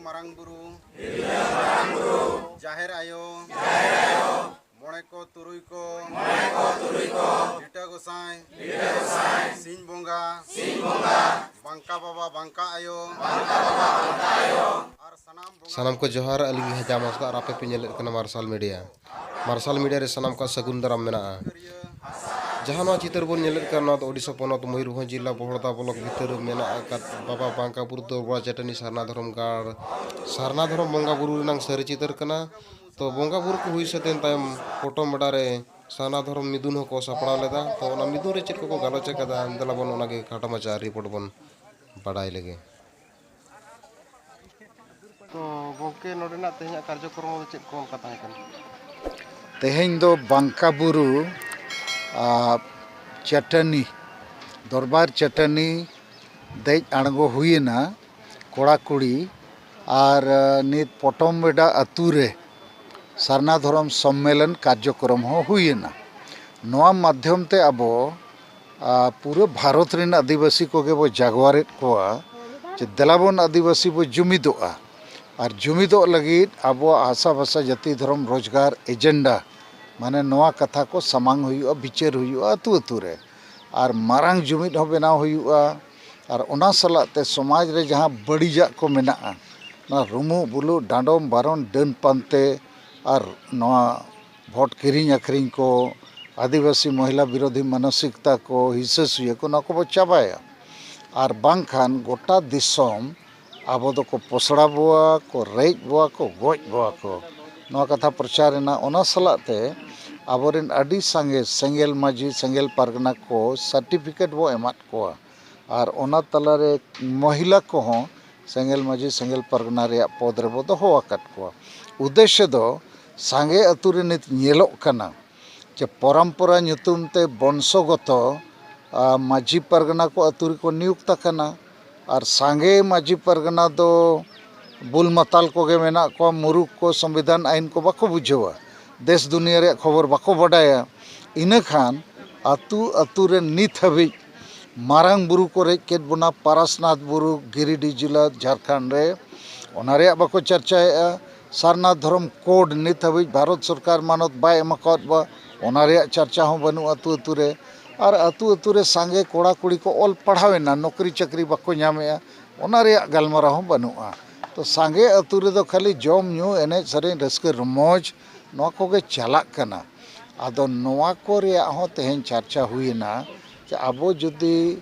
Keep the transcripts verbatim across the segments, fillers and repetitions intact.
ᱢᱟᱨᱟᱝ ᱵᱩᱨᱩ, ᱡᱟᱦᱮᱨ ᱟᱭᱳ, ᱢᱚᱬᱮ ᱠᱚ ᱛᱩᱨᱩᱭ ᱠᱚ, ᱞᱤᱴᱟᱹ ᱜᱚᱸᱥᱟᱭ, ᱥᱤᱧ ᱵᱚᱸᱜᱟ, ᱵᱟᱝᱠᱟ ᱵᱟᱵᱟ, ᱵᱟᱝᱠᱟ ᱟᱭᱳ, ᱟᱨ ᱥᱟᱱᱟᱢ ᱵᱚᱸᱜᱟ ᱥᱟᱱᱟᱢ ᱠᱚ ᱡᱚᱦᱟᱨ, ᱟᱹᱞᱤᱧ ᱜᱮ ᱦᱟᱡᱟ ᱢᱚᱥᱠᱟ ᱟᱨ ᱟᱯᱮ ᱯᱮ ᱧᱮᱞᱮᱫ ᱠᱟᱱᱟ ᱢᱟᱨᱥᱟᱞ ᱢᱤᱰᱤᱭᱟ᱾ ᱢᱟᱨᱥᱟᱞ ᱢᱤᱰᱤᱭᱟ ᱨᱮ ᱥᱟᱱᱟᱢ ᱠᱚᱣᱟᱜ ᱥᱟᱹᱜᱩᱱ ᱫᱟᱨᱟᱢ ᱢᱮᱱᱟᱜᱼᱟ᱾ ᱡᱟᱦᱟᱸ ᱱᱚᱣᱟ ᱪᱤᱛᱟᱹᱨ ᱵᱚᱱ ᱧᱮᱞᱮᱫ ᱠᱟᱱ, ᱱᱚᱣᱟ ᱫᱚ ᱳᱰᱤᱥᱟ ᱯᱚᱱᱚᱛ ᱢᱚᱭᱩᱨᱵᱷᱚᱸᱡᱽ ᱡᱤᱞᱟ ᱵᱚᱦᱚᱲᱫᱟ ᱵᱞᱚᱠ ᱵᱷᱤᱛᱟᱹᱨ ᱨᱮ ᱢᱮᱱᱟᱜ ᱟᱠᱟᱫ ᱵᱟᱵᱟ ᱵᱟᱝᱠᱟ ᱵᱩᱨᱩ ᱫᱚᱨᱵᱟᱨ ᱪᱟᱹᱴᱟᱹᱱᱤ ᱥᱟᱨᱱᱟ ᱫᱷᱚᱨᱚᱢ ᱜᱟᱲ, ᱥᱟᱨᱱᱟ ᱫᱷᱚᱨᱚᱢ ᱵᱚᱸᱜᱟ ᱵᱩᱨᱩ ᱨᱮᱱᱟᱝ ᱥᱟᱹᱨᱤ ᱪᱤᱛᱟᱹᱨ ᱠᱟᱱᱟ᱾ ᱛᱚ ᱵᱚᱸᱜᱟ ᱵᱩᱨᱩ ᱠᱚ ᱦᱩᱭ ᱥᱟᱹᱛ ᱮᱱ ᱛᱟᱭᱚᱢ ᱯᱚᱴᱚᱢ ᱵᱮᱰᱟ ᱨᱮ ᱥᱟᱨᱱᱟ ᱫᱷᱚᱨᱚᱢ ᱢᱤᱫᱩᱱ ᱦᱚᱸᱠᱚ ᱥᱟᱯᱲᱟᱣ ᱞᱮᱫᱟ᱾ ᱛᱚ ᱚᱱᱟ ᱢᱤᱫᱩᱱ ᱨᱮ ᱪᱮᱫ ᱠᱚᱠᱚ ᱜᱟᱞᱚᱪ ᱟᱠᱟᱫᱟ, ᱫᱮᱞᱟ ᱵᱚᱱ ᱚᱱᱟᱜᱮ ᱠᱷᱟᱴᱚ ᱢᱟᱪᱷᱟ ᱨᱤᱯᱳᱨᱴ ᱵᱚᱱ ᱵᱟᱰᱟᱭ ᱞᱮᱜᱮ᱾ ᱛᱚ ᱜᱚᱢᱠᱮ, ᱱᱚᱰᱮᱱᱟᱜ ᱛᱮᱦᱮᱧᱟᱜ ᱠᱟᱨᱡᱚᱠᱨᱚᱢ ᱫᱚ ᱪᱮᱫ ᱠᱚ ᱚᱱᱠᱟ ᱛᱟᱦᱮᱸ ᱠᱟᱱᱟ? ᱛᱮᱦᱮᱧ ᱫᱚ ᱵᱟᱝᱠᱟ ᱵᱩᱨᱩ, ᱟᱨ ᱪᱟᱹᱴᱟᱹᱱᱤ, ᱫᱚᱨᱵᱟᱨ ᱪᱟᱹᱴᱟᱹᱱᱤ ᱫᱮᱡ ᱟᱬᱜᱚ ᱦᱩᱭᱮᱱᱟ ᱠᱚᱲᱟ ᱠᱩᱲᱤ, ᱟᱨ ᱱᱤᱛ ᱯᱚᱴᱚᱢ ᱵᱮᱰᱟ ᱟᱹᱛᱩ ᱨᱮ ᱥᱟᱨᱱᱟ ᱫᱷᱚᱨᱚᱢ ᱥᱚᱢᱢᱮᱞᱚᱱ ᱠᱟᱨᱡᱚᱠᱨᱚᱢ ᱦᱚᱸ ᱦᱩᱭᱮᱱᱟ᱾ ᱱᱚᱣᱟ ᱢᱟᱫᱽᱫᱷᱚᱢ ᱛᱮ ᱟᱵᱚ ᱟᱨ ᱯᱩᱨᱟᱹ ᱵᱷᱟᱨᱚᱛ ᱨᱮᱱ ᱟᱹᱫᱤᱵᱟᱹᱥᱤ ᱠᱚᱜᱮ ᱵᱚ ᱡᱟᱜᱽᱣᱟᱨᱮᱫ ᱠᱚᱣᱟ ᱡᱮ ᱫᱮᱞᱟᱵᱚᱱ ᱟᱹᱫᱤᱵᱟᱹᱥᱤ ᱵᱚ ᱡᱩᱢᱤᱫᱚᱜᱼᱟ᱾ ᱟᱨ ᱡᱩᱢᱤᱫᱚᱜ ᱞᱟᱹᱜᱤᱫ ᱟᱵᱚᱣᱟᱜ ᱦᱟᱥᱟ ᱵᱷᱟᱥᱟ ᱡᱟᱹᱛᱤ ᱫᱷᱚᱨᱚᱢ ᱨᱳᱡᱽᱜᱟᱨ ᱮᱡᱮᱱᱰᱟ, ᱢᱟᱱᱮ ᱱᱚᱣᱟ ᱠᱟᱛᱷᱟ ᱠᱚ ᱥᱟᱢᱟᱝ ᱦᱩᱭᱩᱜᱼᱟ, ᱵᱤᱪᱟᱹᱨ ᱦᱩᱭᱩᱜᱼᱟ ᱟᱹᱛᱩ ᱟᱹᱛᱩ ᱨᱮ᱾ ᱟᱨ ᱢᱟᱨᱟᱝ ᱡᱩᱢᱤᱫ ᱦᱚᱸ ᱵᱮᱱᱟᱣ ᱦᱩᱭᱩᱜᱼᱟ᱾ ᱟᱨ ᱚᱱᱟ ᱥᱟᱞᱟᱜ ᱛᱮ ᱥᱚᱢᱟᱡᱽ ᱨᱮ ᱡᱟᱦᱟᱸ ᱵᱟᱹᱲᱤᱡᱟᱜ ᱠᱚ ᱢᱮᱱᱟᱜᱼᱟ, ᱱᱚᱣᱟ ᱨᱩᱢᱩᱜ ᱵᱩᱞᱩᱜ, ᱰᱟᱸᱰᱚᱢ ᱵᱟᱨᱚᱱ, ᱰᱟᱹᱱ ᱯᱟᱱᱛᱮ, ᱟᱨ ᱱᱚᱣᱟ ᱵᱷᱳᱴ ᱠᱤᱨᱤᱧ ᱟᱹᱠᱷᱨᱤᱧ ᱠᱚ, ᱟᱹᱫᱤᱵᱟᱹᱥᱤ ᱢᱚᱦᱤᱞᱟ ᱵᱤᱨᱳᱫᱷᱤ ᱢᱟᱱᱚᱥᱤᱠᱛᱟ ᱠᱚ, ᱦᱤᱸᱥᱟᱹ ᱥᱩᱭᱟᱹ ᱠᱚ, ᱱᱚᱣᱟ ᱠᱚᱵᱚ ᱪᱟᱵᱟᱭᱟ᱾ ᱟᱨ ᱵᱟᱝᱠᱷᱟᱱ ᱜᱚᱴᱟ ᱫᱤᱥᱚᱢ ᱟᱵᱚ ᱫᱚᱠᱚ ᱯᱚᱥᱲᱟ ᱵᱚᱣᱟ ᱠᱚ, ᱨᱮᱡ ᱵᱚᱣᱟ ᱠᱚ, ᱜᱚᱡ ᱵᱚᱣᱟ ᱠᱚ᱾ ᱱᱚᱣᱟ ᱠᱟᱛᱷᱟ ᱯᱨᱚᱪᱟᱨ ᱮᱱᱟ᱾ ᱚᱱᱟ ᱥᱟᱞᱟᱜ ᱛᱮ ᱟᱵᱚᱨᱮᱱ ᱟᱹᱰᱤ ᱥᱟᱸᱜᱮ ᱥᱮᱸᱜᱮᱞ ᱢᱟᱹᱡᱷᱤ, ᱥᱮᱸᱜᱮᱞ ᱯᱟᱨᱜᱟᱱᱟ ᱠᱚ ᱥᱟᱨᱴᱤᱯᱷᱤᱠᱮᱴ ᱵᱚ ᱮᱢᱟᱫ ᱠᱚᱣᱟ᱾ ᱟᱨ ᱚᱱᱟ ᱛᱟᱞᱟᱨᱮ ᱢᱚᱦᱤᱞᱟ ᱠᱚᱦᱚᱸ ᱥᱮᱸᱜᱮᱞ ᱢᱟᱹᱡᱷᱤ, ᱥᱮᱸᱜᱮᱞ ᱯᱟᱨᱜᱟᱱᱟ ᱨᱮᱭᱟᱜ ᱯᱚᱫᱽ ᱨᱮᱵᱚ ᱫᱚᱦᱚ ᱟᱠᱟᱫ ᱠᱚᱣᱟ᱾ ᱩᱫᱽᱫᱮᱥᱥᱚ ᱫᱚ ᱥᱟᱸᱜᱮ ᱟᱹᱛᱩ ᱨᱮ ᱱᱤᱛ ᱧᱮᱞᱚᱜ ᱠᱟᱱᱟ ᱡᱮ ᱯᱚᱨᱚᱢᱯᱚᱨᱟ ᱧᱩᱛᱩᱢ ᱛᱮ ᱵᱚᱝᱥᱚᱜᱚᱛᱚ, ᱟ, ᱢᱟᱹᱡᱷᱤ ᱯᱟᱨᱜᱟᱱᱟ ᱠᱚ ᱟᱹᱛᱩ ᱨᱮᱠᱚ ᱱᱤᱭᱩᱠᱛ ᱟᱠᱟᱱᱟ᱾ ᱟᱨ ᱥᱟᱸᱜᱮ ᱢᱟᱹᱡᱷᱤ ᱯᱟᱨᱜᱟᱱᱟ ᱫᱚ ᱵᱩᱞ ᱢᱟᱛᱟᱞ ᱠᱚᱜᱮ ᱢᱮᱱᱟᱜ ᱠᱚᱣᱟ, ᱢᱩᱨᱩᱠ ᱠᱚ, ᱥᱚᱝᱵᱤᱫᱷᱟᱱ ᱟᱹᱭᱤᱱ ᱠᱚ ᱵᱟᱠᱚ ᱵᱩᱡᱷᱟᱹᱣᱟ, ᱫᱮᱥ ᱫᱩᱱᱤᱭᱟᱹ ᱨᱮᱭᱟᱜ ᱠᱷᱚᱵᱚᱨ ᱵᱟᱠᱚ ᱵᱟᱰᱟᱭᱟ᱾ ᱤᱱᱟᱹ ᱠᱷᱟᱱ ᱟᱹᱛᱩ ᱟᱹᱛᱩ ᱨᱮ ᱱᱤᱛ ᱦᱟᱹᱵᱤᱡ ᱢᱟᱨᱟᱝ ᱵᱩᱨᱩ ᱠᱚ ᱨᱮᱡ ᱠᱮᱫ ᱵᱚᱱᱟ, ᱯᱟᱨᱟᱥᱱᱟᱛᱷ ᱵᱩᱨᱩ, ᱜᱤᱨᱤᱰᱤ ᱡᱮᱞᱟ, ᱡᱷᱟᱲᱠᱷᱚᱸᱰ ᱨᱮ᱾ ᱚᱱᱟ ᱨᱮᱭᱟᱜ ᱵᱟᱠᱚ ᱪᱟᱨᱪᱟᱭᱮᱫᱼᱟ᱾ ᱥᱟᱨᱱᱟ ᱫᱷᱚᱨᱚᱢ ᱠᱳᱰ ᱱᱤᱛ ᱦᱟᱹᱵᱤᱡ ᱵᱷᱟᱨᱚᱛ ᱥᱚᱨᱠᱟᱨ ᱢᱟᱱᱚᱛ ᱵᱟᱭ ᱮᱢ ᱟᱠᱟᱫ ᱵᱚ, ᱚᱱᱟ ᱨᱮᱭᱟᱜ ᱪᱟᱨᱪᱟ ᱦᱚᱸ ᱵᱟᱹᱱᱩᱜᱼᱟ ᱟᱹᱛᱩ ᱟᱹᱛᱩ ᱨᱮ᱾ ᱟᱨ ᱟᱹᱛᱩ ᱟᱹᱛᱩ ᱨᱮ ᱥᱟᱸᱜᱮ ᱠᱚᱲᱟ ᱠᱩᱲᱤ ᱠᱚ ᱚᱞ ᱯᱟᱲᱦᱟᱣ ᱮᱱᱟ, ᱱᱚᱠᱨᱤ ᱪᱟᱹᱠᱨᱤ ᱵᱟᱠᱚ ᱧᱟᱢᱮᱫᱼᱟ, ᱚᱱᱟ ᱨᱮᱭᱟᱜ ᱜᱟᱞᱢᱟᱨᱟᱣ ᱦᱚᱸ ᱵᱟᱹᱱᱩᱜᱼᱟ᱾ ᱛᱚ ᱥᱟᱸᱜᱮ ᱟᱹᱛᱩ ᱨᱮᱫᱚ ᱠᱷᱟᱹᱞᱤ ᱡᱚᱢ ᱧᱩ, ᱮᱱᱮᱡ ᱥᱮᱨᱮᱧ, ᱨᱟᱹᱥᱠᱟᱹ ᱨᱚᱢᱚᱡᱽ, ᱱᱚᱣᱟ ᱠᱚᱜᱮ ᱪᱟᱞᱟᱜ ᱠᱟᱱᱟ᱾ ᱟᱫᱚ ᱱᱚᱣᱟ ᱠᱚ ᱨᱮᱭᱟᱜ ᱦᱚᱸ ᱛᱮᱦᱮᱧ ᱪᱟᱨᱪᱟ ᱦᱩᱭᱮᱱᱟ ᱡᱮ ᱟᱵᱚ ᱡᱩᱫᱤ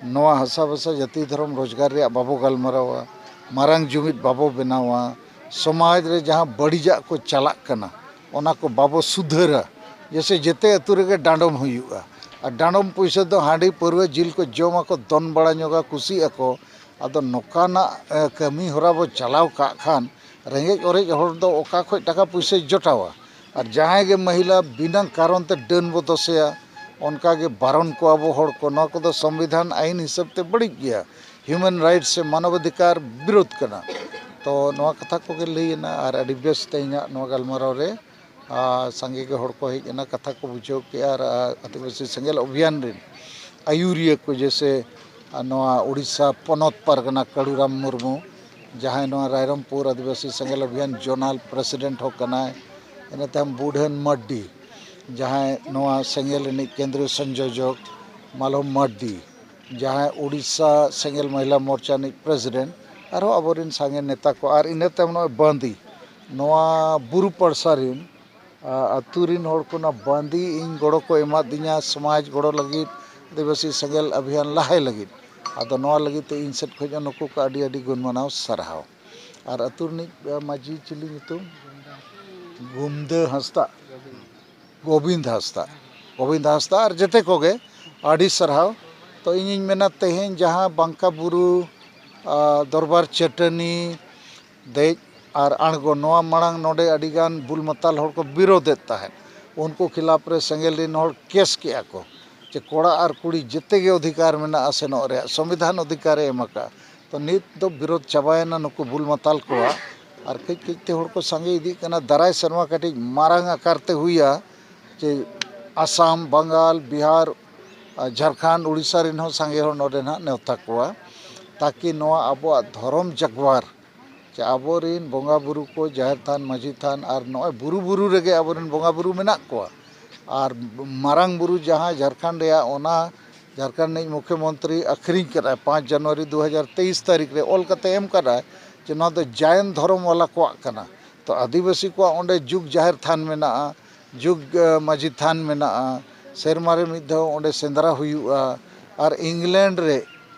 ᱱᱚᱣᱟ ᱦᱟᱥᱟ ᱵᱷᱟᱥᱟ ᱡᱟᱹᱛᱤ ᱫᱷᱚᱨᱚᱢ ᱨᱳᱡᱽᱜᱟᱨ ᱨᱮᱭᱟᱜ ᱵᱟᱵᱚ ᱜᱟᱞᱢᱟᱨᱟᱣᱟ, ᱢᱟᱨᱟᱝ ᱡᱩᱢᱤᱫ ᱵᱟᱵᱚ ᱵᱮᱱᱟᱣᱟ, ᱥᱚᱢᱟᱡᱽ ᱨᱮ ᱡᱟᱦᱟᱸ ᱵᱟᱹᱲᱤᱡᱟᱜ ᱠᱚ ᱪᱟᱞᱟᱜ ᱠᱟᱱᱟ ᱚᱱᱟ ᱠᱚ ᱵᱟᱵᱚ ᱥᱩᱫᱷᱟᱹᱨᱟ, ᱡᱮᱭᱥᱮ ᱡᱮᱛᱮ ᱟᱹᱛᱩ ᱨᱮᱜᱮ ᱰᱟᱸᱰᱚᱢ ᱦᱩᱭᱩᱜᱼᱟ᱾ ᱟᱨ ᱰᱟᱸᱰᱚᱢ ᱯᱩᱭᱥᱟᱹ ᱫᱚ ᱦᱟᱺᱰᱤ ᱯᱟᱹᱨᱣᱟᱹ ᱡᱤᱞ ᱠᱚ ᱡᱚᱢᱟᱠᱚ, ᱫᱚᱱ ᱵᱟᱲᱟ ᱧᱚᱜᱟ, ᱠᱩᱥᱤᱜ ᱟᱠᱚ᱾ ᱟᱫᱚ ᱱᱚᱝᱠᱟᱱᱟᱜ ᱮ, ᱠᱟᱹᱢᱤ ᱦᱚᱨᱟ ᱵᱚ ᱪᱟᱞᱟᱣ ᱠᱟᱜ ᱠᱷᱟᱱ ᱨᱮᱸᱜᱮᱡ ᱚᱨᱮᱡ ᱦᱚᱲ ᱫᱚ ᱚᱠᱟ ᱠᱷᱚᱱ ᱴᱟᱠᱟ ᱯᱩᱭᱥᱟᱹᱭ ᱡᱚᱴᱟᱣᱟ? ᱟᱨ ᱡᱟᱦᱟᱸᱭ ᱜᱮ ᱢᱟᱹᱦᱤᱞᱟ ᱵᱤᱱᱟᱹ ᱠᱟᱨᱚᱱ ᱛᱮ ᱰᱟᱹᱱ ᱵᱚ ᱫᱚᱥᱮᱭᱟ, ᱚᱱᱠᱟ ᱜᱮ ᱵᱟᱨᱚᱱ ᱠᱚᱣᱟ ᱵᱚ ᱦᱚᱲ ᱠᱚ᱾ ᱱᱚᱣᱟ ᱠᱚᱫᱚ ᱥᱚᱝᱵᱤᱫᱷᱟᱱ ᱟᱹᱭᱤᱱ ᱦᱤᱥᱟᱹᱵ ᱛᱮ ᱵᱟᱹᱲᱤᱡ ᱜᱮᱭᱟ, ᱦᱤᱭᱩᱢᱮᱱ ᱨᱟᱭᱤᱴᱥ ᱥᱮ ᱢᱟᱱᱚᱵ ᱚᱫᱷᱤᱠᱟᱨ ᱵᱤᱨᱳᱫᱷ ᱠᱟᱱᱟ᱾ ᱛᱚ ᱱᱚᱣᱟ ᱠᱟᱛᱷᱟ ᱠᱚᱜᱮ ᱞᱟᱹᱭᱮᱱᱟ, ᱟᱨ ᱟᱹᱰᱤ ᱵᱮᱥ ᱛᱮᱦᱮᱧᱟᱜ ᱱᱚᱣᱟ ᱜᱟᱞᱢᱟᱨᱟᱣ ᱨᱮ ᱟᱨ ᱥᱟᱸᱜᱮ ᱜᱮ ᱦᱚᱲ ᱠᱚ ᱦᱮᱡ ᱮᱱᱟ, ᱠᱟᱛᱷᱟ ᱠᱚ ᱵᱩᱡᱷᱟᱹᱣ ᱠᱮᱜᱼᱟ᱾ ᱟᱨ, ᱟᱨ ᱟᱹᱫᱤᱵᱟᱹᱥᱤ ᱥᱮᱸᱜᱮᱞ ᱚᱵᱷᱤᱭᱟᱱ ᱨᱮᱱ ᱟᱹᱭᱩᱨᱤᱭᱟᱹ ᱠᱚ, ᱡᱮᱭᱥᱮ, ᱟᱨ ᱱᱚᱣᱟ ᱩᱲᱤᱥᱥᱟ ᱯᱚᱱᱚᱛ ᱯᱟᱨᱜᱟᱱᱟ ᱠᱟᱹᱲᱩᱨᱟᱢ ᱢᱩᱨᱢᱩ, ᱡᱟᱦᱟᱸᱭ ᱱᱚᱣᱟ ᱨᱟᱭᱨᱚᱝᱯᱩᱨ ᱟᱹᱫᱤᱵᱟᱹᱥᱤ ᱥᱮᱸᱜᱮᱞ ᱚᱵᱷᱤᱭᱟᱱ ᱡᱳᱱᱟᱞ ᱯᱨᱮᱥᱤᱰᱮᱱᱴ ᱦᱚᱸ ᱠᱟᱱᱟᱭ, ᱤᱱᱟᱹ ᱛᱟᱭᱚᱢ ᱵᱩᱰᱷᱟᱹᱱ ᱢᱟᱨᱰᱤ, ᱡᱟᱦᱟᱸᱭ ᱱᱚᱣᱟ ᱥᱮᱸᱜᱮᱞ ᱨᱤᱱᱤᱡ ᱠᱮᱱᱫᱨᱤᱭᱚ ᱥᱚᱝᱡᱳᱡᱚᱠ, ᱢᱟᱞᱚᱢ ᱢᱟᱨᱰᱤ, ᱡᱟᱦᱟᱸᱭ ᱩᱲᱤᱥᱥᱟ ᱥᱮᱸᱜᱮᱞ ᱢᱚᱦᱤᱞᱟ ᱢᱳᱨᱪᱟ ᱨᱤᱱᱤᱡ ᱯᱨᱮᱥᱤᱰᱮᱱᱴ, ᱟᱨᱦᱚᱸ ᱟᱵᱚᱨᱮᱱ ᱥᱟᱸᱜᱮ ᱱᱮᱛᱟ ᱠᱚ, ᱟᱨ ᱤᱱᱟᱹ ᱛᱟᱭᱚᱢ ᱱᱚᱜᱼᱚᱭ ᱵᱟᱸᱫᱤ, ᱱᱚᱣᱟ ᱵᱩᱨᱩ ᱯᱟᱲᱥᱟ ᱨᱮᱱ, ᱟ, ᱟᱹᱛᱩ ᱨᱮᱱ ᱦᱚᱲ ᱠᱚ ᱚᱱᱟ ᱵᱟᱸᱫᱤ ᱤᱧ ᱜᱚᱲᱚ ᱠᱚ ᱮᱢᱟᱫᱤᱧᱟ ᱥᱚᱢᱟᱡᱽ ᱜᱚᱲᱚ ᱞᱟᱹᱜᱤᱫ, ᱟᱹᱫᱤᱵᱟᱹᱥᱤ ᱥᱮᱸᱜᱮᱞ ᱚᱵᱷᱤᱭᱟᱱ ᱞᱟᱦᱟᱭ ᱞᱟᱹᱜᱤᱫ᱾ ᱟᱫᱚ ᱱᱚᱣᱟ ᱞᱟᱹᱜᱤᱫ ᱛᱮ ᱤᱧ ᱥᱮᱫ ᱠᱷᱚᱱ ᱦᱚᱸ ᱱᱩᱠᱩ ᱠᱚ ᱟᱹᱰᱤ ᱟᱹᱰᱤ ᱜᱩᱱ ᱢᱟᱱᱟᱣ ᱥᱟᱨᱦᱟᱣ᱾ ᱟᱨ ᱟᱹᱛᱩ ᱨᱤᱱᱤᱡ, ᱟ, ᱢᱟᱹᱡᱷᱤ ᱪᱤᱞᱤ ᱧᱩᱛᱩᱢ? ᱜᱩᱢᱫᱟᱹ ᱦᱟᱸᱥᱫᱟᱜ᱾ ᱜᱳᱵᱤᱱᱫ ᱦᱟᱸᱥᱫᱟᱜ, ᱜᱳᱵᱤᱱᱫ ᱦᱟᱸᱥᱫᱟᱜ ᱟᱨ ᱡᱮᱛᱮ ᱠᱚᱜᱮ ᱟᱹᱰᱤ ᱥᱟᱨᱦᱟᱣ᱾ ᱛᱚ ᱤᱧᱤᱧ ᱢᱮᱱᱟ ᱛᱮᱦᱮᱧ ᱡᱟᱦᱟᱸ ᱵᱟᱝᱠᱟ ᱵᱩᱨᱩ, ᱟ, ᱫᱚᱨᱵᱟᱨ ᱪᱟᱹᱴᱟᱹᱱᱤ ᱫᱮᱡ ᱟᱨ ᱟᱬᱜᱚ, ᱱᱚᱣᱟ ᱢᱟᱲᱟᱝ ᱱᱚᱰᱮ ᱟᱹᱰᱤᱜᱟᱱ ᱵᱩᱞ ᱢᱟᱛᱟᱞ ᱦᱚᱲ ᱠᱚ ᱵᱤᱨᱳᱫᱮᱫ ᱛᱟᱦᱮᱸᱫ, ᱩᱱᱠᱩ ᱠᱷᱤᱞᱟᱯ ᱨᱮ ᱥᱮᱸᱜᱮᱞ ᱨᱮᱱ ᱦᱚᱲ ᱠᱮᱥ ᱠᱮᱜᱼᱟ ᱠᱚ ᱡᱮ ᱠᱚᱲᱟ ᱟᱨ ᱠᱩᱲᱤ ᱡᱮᱛᱮ ᱜᱮ ᱚᱫᱷᱤᱠᱟᱨ ᱢᱮᱱᱟᱜᱼᱟ ᱥᱮᱱᱚᱜ ᱨᱮᱭᱟᱜ, ᱥᱚᱝᱵᱤᱫᱷᱟᱱ ᱚᱫᱷᱤᱠᱟᱨᱮ ᱮᱢ ᱟᱠᱟᱫᱼᱟ᱾ ᱛᱚ ᱱᱤᱛ ᱫᱚ ᱵᱤᱨᱳᱫᱷ ᱪᱟᱵᱟᱭᱮᱱᱟ ᱱᱩᱠᱩ ᱵᱩᱞ ᱢᱟᱛᱟᱞ ᱠᱚᱣᱟᱜ, ᱟᱨ ᱠᱟᱹᱡ ᱠᱟᱹᱡ ᱛᱮ ᱦᱚᱲ ᱠᱚ ᱥᱟᱸᱜᱮ ᱤᱫᱤᱜ ᱠᱟᱱᱟ᱾ ᱫᱟᱨᱟᱭ ᱥᱮᱨᱢᱟ ᱠᱟᱹᱴᱤᱡ ᱢᱟᱨᱟᱝ ᱟᱠᱟᱨ ᱛᱮ ᱦᱩᱭᱟ, ᱡᱮ ᱟᱥᱟᱢ, ᱵᱟᱝᱜᱟᱞ, ᱵᱤᱦᱟᱨ, ᱟᱨ ᱡᱷᱟᱲᱠᱷᱚᱸᱰ, ᱩᱲᱤᱥᱥᱟ ᱨᱮᱱ ᱦᱚᱸ ᱥᱟᱸᱜᱮ ᱦᱚᱲ ᱱᱚᱰᱮ ᱱᱟᱦᱟᱜ ᱱᱮᱣᱛᱟ ᱠᱚᱣᱟ, ᱛᱟᱠᱤ ᱱᱚᱣᱟ ᱟᱵᱚᱣᱟᱜ ᱫᱷᱚᱨᱚᱢ ᱡᱟᱜᱽᱣᱟᱨ ᱡᱮ ᱟᱵᱚᱨᱤᱱ ᱵᱚᱸᱜᱟ ᱵᱩᱨᱩ ᱠᱚ ᱡᱟᱦᱮᱨ ᱛᱷᱟᱱ, ᱢᱟᱹᱡᱷᱤ ᱛᱷᱟᱱ ᱟᱨ ᱱᱚᱜᱼᱚᱭ ᱵᱩᱨᱩ ᱵᱩᱨᱩ ᱨᱮᱜᱮ ᱟᱵᱚᱨᱤᱱ ᱵᱚᱸᱜᱟ ᱵᱩᱨᱩ ᱢᱮᱱᱟᱜ ᱠᱚᱣᱟ᱾ ᱟᱨ ᱢᱟᱨᱟᱝ ᱵᱩᱨᱩ ᱡᱟᱦᱟᱸ ᱡᱷᱟᱲᱠᱷᱚᱸᱰ ᱨᱮᱭᱟᱜ, ᱚᱱᱟ ᱡᱷᱟᱲᱠᱷᱚᱸᱰ ᱨᱤᱱᱤᱡ ᱢᱩᱠᱷᱭᱚᱢᱚᱱᱛᱨᱤ ᱟᱹᱠᱷᱨᱤᱧ ᱠᱟᱫᱟᱭ ᱯᱟᱸᱪ ᱡᱟᱱᱩᱣᱟᱨᱤ ᱫᱩ ᱦᱟᱡᱟᱨ ᱛᱮᱭᱤᱥ ᱛᱟᱹᱨᱤᱠᱷ ᱨᱮ ᱚᱞ ᱠᱟᱛᱮ ᱮᱢ ᱠᱟᱫᱟᱭ ᱡᱮ ᱱᱚᱣᱟ ᱫᱚ ᱡᱟᱭᱮᱱ ᱫᱷᱚᱨᱚᱢ ᱣᱟᱞᱟ ᱠᱚᱣᱟᱜ ᱠᱟᱱᱟ᱾ ᱛᱚ ᱟᱹᱫᱤᱵᱟᱹᱥᱤ ᱠᱚᱣᱟᱜ ᱚᱸᱰᱮ ᱡᱩᱜᱽ ᱡᱟᱦᱮᱨ ᱛᱷᱟᱱ ᱢᱮᱱᱟᱜᱼᱟ, ᱡᱩᱜᱽ, ᱮ, ᱢᱟᱹᱡᱷᱤ ᱛᱷᱟᱱ ᱢᱮᱱᱟᱜᱼᱟ, ᱥᱮᱨᱢᱟ ᱨᱮ ᱢᱤᱫ ᱫᱷᱟᱣ ᱚᱸᱰᱮ ᱥᱮᱸᱫᱽᱨᱟ ᱦᱩᱭᱩᱜᱼᱟ᱾ ᱟᱨ ᱤᱝᱞᱮᱱᱰ ᱨᱮ,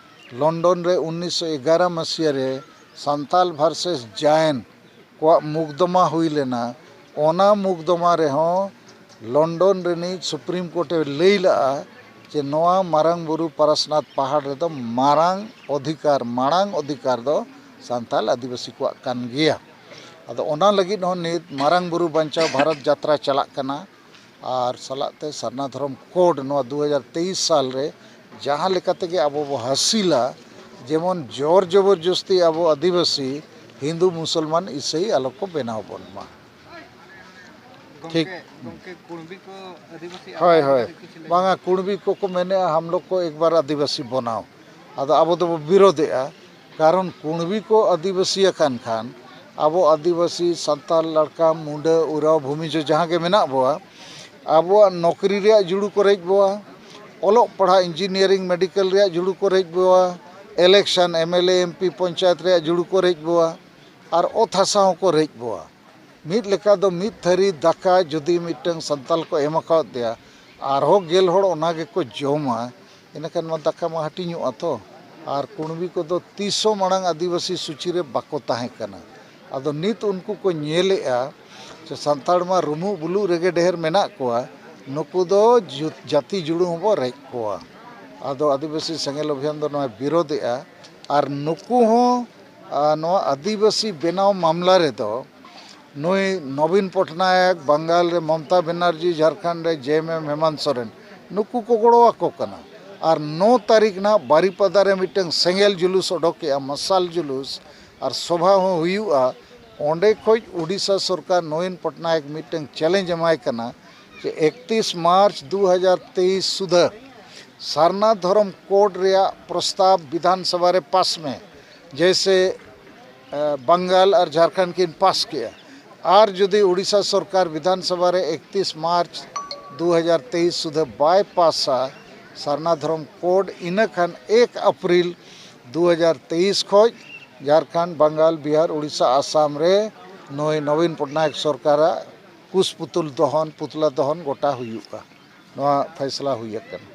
ᱞᱚᱱᱰᱚᱱ ᱨᱮ ᱩᱱᱤᱥᱥᱚ ᱮᱜᱟᱨᱚ ᱢᱟᱹᱥᱤᱭᱟᱹ ᱨᱮ ᱥᱟᱱᱛᱟᱞ ᱵᱷᱟᱨᱥᱮᱥ ᱡᱟᱭᱮᱱ ᱠᱚᱣᱟᱜ ᱢᱩᱠᱫᱚᱢᱟ ᱦᱩᱭ ᱞᱮᱱᱟ᱾ ᱚᱱᱟ ᱢᱩᱠᱫᱚᱢᱟ ᱨᱮᱦᱚᱸ ᱞᱚᱱᱰᱚᱱ ᱨᱤᱱᱤᱡ ᱥᱩᱯᱨᱤᱢ ᱠᱳᱨᱴ ᱮ ᱞᱟᱹᱭ ᱞᱟᱜᱼᱟ ᱡᱮ ᱱᱚᱣᱟ ᱢᱟᱨᱟᱝ ᱵᱩᱨᱩ ᱯᱟᱨᱟᱥᱱᱟᱛᱷ ᱯᱟᱦᱟᱲ ᱨᱮᱫᱚ ᱢᱟᱨᱟᱝ ᱚᱫᱷᱤᱠᱟᱨ, ᱢᱟᱲᱟᱝ ᱚᱫᱷᱤᱠᱟᱨ ᱫᱚ ᱥᱟᱱᱛᱟᱞ ᱟᱹᱫᱤᱵᱟᱹᱥᱤ ᱠᱚᱣᱟᱜ ᱠᱟᱱ ᱜᱮᱭᱟ᱾ ᱟᱫᱚ ᱚᱱᱟ ᱞᱟᱹᱜᱤᱫ ᱦᱚᱸ ᱱᱤᱛ ᱢᱟᱨᱟᱝ ᱵᱩᱨᱩ ᱵᱟᱧᱪᱟᱣ ᱵᱷᱟᱨᱚᱛ ᱡᱟᱛᱨᱟ ᱪᱟᱞᱟᱜ ᱠᱟᱱᱟ᱾ ᱟᱨ ᱥᱟᱞᱟᱜ ᱛᱮ ᱥᱟᱨᱱᱟ ᱫᱷᱚᱨᱚᱢ ᱠᱳᱰ ᱱᱚᱣᱟ ᱫᱩ ᱦᱟᱡᱟᱨ ᱛᱮᱭᱤᱥ ᱥᱟᱞ ᱨᱮ ᱡᱟᱦᱟᱸ ᱞᱮᱠᱟ ᱛᱮᱜᱮ ᱟᱵᱚ ᱵᱚ ᱦᱟᱹᱥᱤᱞᱟ, ᱡᱮᱢᱚᱱ ᱡᱳᱨ ᱡᱚᱵᱚᱨᱡᱚᱥᱛᱤ ᱟᱵᱚ ᱟᱹᱫᱤᱵᱟᱹᱥᱤ ᱦᱤᱱᱫᱩ ᱢᱩᱥᱚᱞᱢᱟᱱ ᱤᱥᱟᱹᱭ ᱟᱞᱚ ᱠᱚ ᱵᱮᱱᱟᱣ ᱵᱚᱱ ᱢᱟ᱾ ᱴᱷᱤᱠ᱾ ᱜᱚᱢᱠᱮ, ᱜᱚᱢᱠᱮ, ᱠᱩᱬᱵᱤ ᱠᱚ ᱟᱹᱫᱤᱵᱟᱹᱥᱤ ᱦᱳᱭ, ᱟᱯᱱᱟᱨ ᱦᱳᱭ᱾ ᱠᱤᱪᱷᱩ ᱞᱟᱹᱭ ᱵᱟᱝᱟ, ᱠᱩᱬᱵᱤ ᱠᱚᱠᱚ ᱢᱮᱱᱮᱜᱼᱟ, ᱦᱟᱢ ᱞᱳᱜ ᱠᱚ ᱮᱠ ᱵᱟᱨ ᱟᱹᱫᱤᱵᱟᱹᱥᱤ ᱵᱚᱱᱟᱣ᱾ ᱟᱫᱚ ᱟᱵᱚ ᱫᱚᱵᱚ ᱵᱤᱨᱳᱫᱷᱮᱜᱼᱟ, ᱠᱟᱨᱚᱱ ᱠᱩᱬᱵᱤ ᱠᱚ ᱟᱹᱫᱤᱵᱟᱹᱥᱤ ᱟᱠᱟᱱ ᱠᱷᱟᱱ ᱟᱵᱚ ᱟᱹᱫᱤᱵᱟᱹᱥᱤ, ᱥᱟᱱᱛᱟᱲ, ᱞᱟᱲᱠᱟ, ᱢᱩᱰᱟᱹ, ᱳᱨᱟᱣ, ᱵᱷᱩᱢᱤᱡᱽ ᱡᱟᱦᱟᱸ ᱜᱮ ᱢᱮᱱᱟᱜ ᱵᱚᱣᱟ, ᱟᱵᱚᱣᱟᱜ ᱱᱚᱠᱨᱤ ᱨᱮᱭᱟᱜ ᱡᱩᱲᱩ ᱠᱚ ᱨᱮᱡ ᱵᱚᱣᱟ, ᱚᱞᱚᱜ ᱯᱟᱲᱦᱟᱜ, ᱤᱧᱡᱤᱱᱤᱭᱟᱨᱤᱝ, ᱢᱮᱰᱤᱠᱮᱞ ᱨᱮᱭᱟᱜ ᱡᱩᱲᱩ ᱠᱚ ᱨᱮᱡ ᱵᱚᱣᱟ, election, M L A, M P, panchayat ᱨᱮᱭᱟᱜ ᱡᱩᱲᱩ ᱠᱚ ᱨᱮᱡ ᱵᱚᱣᱟ, ᱟᱨ ᱚᱛ ᱦᱟᱥᱟ ᱦᱚᱸᱠᱚ ᱨᱮᱡ ᱵᱚᱣᱟ᱾ ᱢᱤᱫ ᱞᱮᱠᱟ ᱫᱚ ᱢᱤᱫ ᱛᱷᱟᱹᱨᱤ ᱫᱟᱠᱟ ᱡᱩᱫᱤ ᱢᱤᱫᱴᱟᱝ ᱥᱟᱱᱛᱟᱞ ᱠᱚ ᱮᱢ ᱟᱠᱟᱫᱮᱭᱟ, ᱟᱨᱦᱚᱸ ᱜᱮᱞ ᱦᱚᱲ ᱚᱱᱟ ᱜᱮᱠᱚ ᱡᱚᱢᱟ, ᱤᱱᱟᱹᱠᱷᱟᱱ ᱢᱟ ᱫᱟᱠᱟ ᱢᱟ ᱦᱟᱹᱴᱤᱧᱚᱜᱼᱟ ᱛᱚ᱾ ᱟᱨ ᱠᱩᱬᱵᱤ ᱠᱚᱫᱚ ᱛᱤᱥ ᱦᱚᱸ ᱢᱟᱲᱟᱝ ᱟᱹᱫᱤᱵᱟᱹᱥᱤ ᱥᱩᱪᱤ ᱨᱮ ᱵᱟᱠᱚ ᱛᱟᱦᱮᱸ ᱠᱟᱱᱟ᱾ ᱟᱫᱚ ᱱᱤᱛ ᱩᱱᱠᱩ ᱠᱚ ᱧᱮᱞᱮᱜᱼᱟ ᱡᱮ ᱥᱟᱱᱛᱟᱲ ᱢᱟ ᱨᱩᱢᱩᱜ ᱵᱩᱞᱩᱜ ᱨᱮᱜᱮ ᱰᱷᱮᱨ ᱢᱮᱱᱟᱜ ᱠᱚᱣᱟ, ᱱᱩᱠᱩ ᱫᱚ ᱡᱩ-, ᱡᱟᱹᱛᱤ ᱡᱩᱲᱩ ᱦᱚᱸᱵᱚ ᱨᱮᱡ ᱠᱚᱣᱟ᱾ ᱟᱫᱚ ᱟᱹᱫᱤᱵᱟᱹᱥᱤ ᱥᱮᱸᱜᱮᱞ ᱚᱵᱷᱤᱭᱟᱱ ᱫᱚ ᱱᱚᱣᱟᱭ ᱵᱤᱨᱳᱫᱷᱮᱜᱼᱟ᱾ ᱟᱨ ᱱᱩᱠᱩ ᱦᱚᱸ, ᱟ, ᱱᱚᱣᱟ ᱟᱹᱫᱤᱵᱟᱹᱥᱤ ᱵᱮᱱᱟᱣ ᱢᱟᱢᱞᱟ ᱨᱮᱫᱚ ᱱᱩᱭ ᱱᱚᱵᱤᱱ ᱯᱚᱴᱱᱟᱭᱮᱠ, ᱵᱟᱝᱜᱟᱞ ᱨᱮ ᱢᱚᱢᱛᱟ ᱵᱮᱱᱟᱨᱡᱤ, ᱡᱷᱟᱲᱠᱷᱚᱸᱰ ᱨᱮ ᱡᱮ ᱮᱢ ᱮᱢ ᱦᱮᱢᱟᱱᱛ ᱥᱚᱨᱮᱱ, ᱱᱩᱠᱩ ᱠᱚ ᱜᱚᱲᱚ ᱟᱠᱚ ᱠᱟᱱᱟ᱾ ᱟᱨ ᱱᱚ ᱛᱟᱹᱨᱤᱠᱷ ᱱᱟᱦᱟᱜ ᱵᱟᱨᱤᱯᱟᱫᱟ ᱨᱮ ᱢᱤᱫᱴᱟᱝ ᱥᱮᱸᱜᱮᱞ ᱡᱩᱞᱩᱥ ᱚᱰᱚᱠᱮᱜᱼᱟ, ᱢᱟᱥᱟᱞ ᱡᱩᱞᱩᱥ, ᱟᱨ ᱥᱚᱵᱷᱟ ᱦᱚᱸ ᱦᱩᱭᱩᱜᱼᱟ᱾ ᱚᱸᱰᱮ ᱠᱷᱚᱡ ᱩᱰᱤᱥᱟ ᱥᱚᱨᱠᱟᱨ ᱱᱚᱵᱤᱱ ᱯᱚᱴᱱᱟᱭᱮᱠ ᱢᱤᱫᱴᱟᱝ ᱪᱮᱞᱮᱧᱡᱽ ᱮᱢᱟᱭ ᱠᱟᱱᱟ ᱡᱮ ᱮᱠᱛᱤᱥ ᱢᱟᱨᱪ ᱫᱩ ᱦᱟᱡᱟᱨ ᱛᱮᱭᱤᱥ ᱥᱩᱫᱷᱟᱹ ᱥᱟᱨᱱᱟ ᱫᱷᱚᱨᱚᱢ ᱠᱳᱰ ᱨᱮᱭᱟᱜ ᱯᱨᱚᱥᱛᱟᱵ ᱵᱤᱫᱷᱟᱱ ᱥᱚᱵᱷᱟ ᱨᱮ ᱯᱟᱥ ᱢᱮ᱾ ᱡᱮᱭᱥᱮ ᱵᱟᱝᱜᱟᱞ ᱟᱨ ᱡᱷᱟᱲᱠᱷᱚᱸᱰ ᱠᱤᱱ ᱯᱟᱥ ᱠᱮᱜᱼᱟ, ᱟᱨ ᱡᱩᱫᱤ ᱳᱰᱤᱥᱟ ᱥᱚᱨᱠᱟᱨ ᱵᱤᱫᱷᱟᱱ ᱥᱚᱵᱷᱟ ᱨᱮ ᱮᱠᱛᱤᱥ ᱢᱟᱨᱪ ᱫᱩ ᱦᱟᱡᱟᱨ ᱛᱮᱭᱤᱥ ᱥᱩᱫᱷᱟᱹ ᱵᱟᱭ ᱯᱟᱥᱟ ᱥᱟᱨᱱᱟ ᱫᱷᱚᱨᱚᱢ ᱠᱳᱰ, ᱤᱱᱟᱹ ᱠᱷᱟᱱ ᱮᱠ ᱮᱯᱨᱤᱞ ᱫᱩ ᱦᱟᱡᱟᱨ ᱛᱮᱭᱤᱥ ᱠᱷᱚᱱ ᱡᱷᱟᱲᱠᱷᱚᱸᱰ, ᱵᱟᱝᱜᱟᱞ, ᱵᱤᱦᱟᱨ, ᱳᱰᱤᱥᱟ, ᱟᱥᱟᱢ ᱨᱮ ᱱᱩᱭ ᱱᱚᱵᱤᱱ ᱯᱚᱴᱱᱟᱭᱮᱠ ᱥᱚᱨᱠᱟᱨᱟᱜ ᱠᱩᱥᱯᱩᱛᱩᱞ ᱫᱚᱦᱚᱱ, ᱯᱩᱛᱞᱟ ᱫᱚᱦᱚᱱ ᱜᱚᱴᱟ ᱦᱩᱭᱩᱜᱼᱟ᱾ ᱱᱚᱣᱟ ᱯᱷᱟᱭᱥᱟᱞᱟ ᱦᱩᱭ ᱟᱠᱟᱱᱟ᱾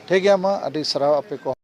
ᱴᱷᱤᱠ ᱜᱮᱭᱟ, ᱢᱟ ᱟᱹᱰᱤ ᱥᱟᱨᱦᱟᱣ ᱟᱯᱮ ᱠᱚ᱾